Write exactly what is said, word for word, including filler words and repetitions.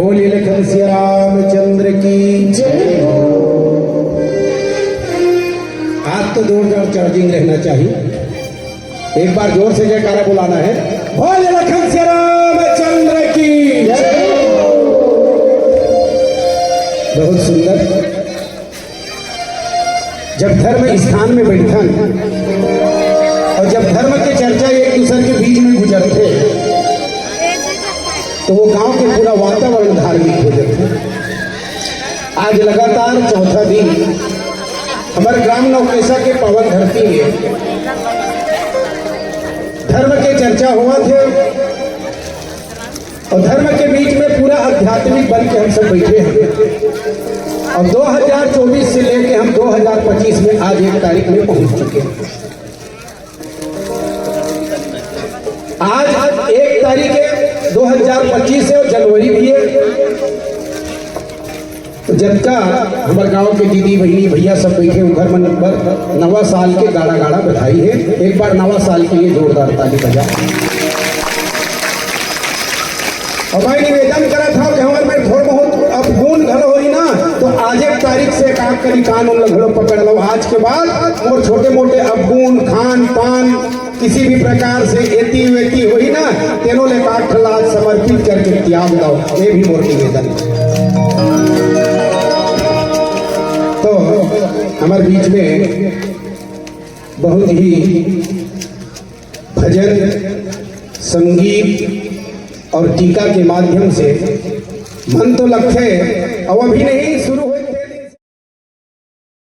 बोलिए लखन सिया रामचंद्र की जय हो। आज तो जोरदार चार्जिंग रहना चाहिए। एक बार जोर से जयकारा बुलाना है। बोलिए लखन सिया रामचंद्र की जय हो। बहुत सुंदर। जब धर्म स्थान में बैठन और जब धर्म के चर्चा एक दूसर के बीच में गुजरथे, तो वो गांव के पूरा वातावरण धार्मिक हो जाथे। आज लगातार चौथा दिन हमर ग्राम नौकेसा के पावन धरती में धर्म के चर्चा होवत हे। और धर्म के बीच में पूरा आध्यात्मिक बन के हम सब बैठे हैं। और दो हज़ार चौबीस से लेके हम दो हज़ार पच्चीस में आज एक तारीख में पहुंच चुके हैं। आज एक तारीख है, दो हज़ार पच्चीस है और जनवरी भी है। तो जतका हमर गांव के दीदी, बहिनी, भैया सब बैठे, उनकर मन बर नवा साल के गाड़ा गाड़ा बधाई है। एक बार नवा साल के लिए जोरदार ताली बजा। और मैं निवेदन करत हूं कि हमर में थोड़ा बहुत अवगुण घलो होई ना, तो आज एक तारीख से एक आध करी कान उन घलो पकड़ लो। आज के बाद मोर छोटे मोटे अवगुण, खान पान, किसी भी प्रकार से एती वेती होई ना, तेनो ले काठ ला समर्पित करके त्याग दो, ये भी मोर निवेदन। तो हमारे बीच में बहुत ही भजन, संगीत और टीका के माध्यम से मन तो लगथे, अब अभी नहीं,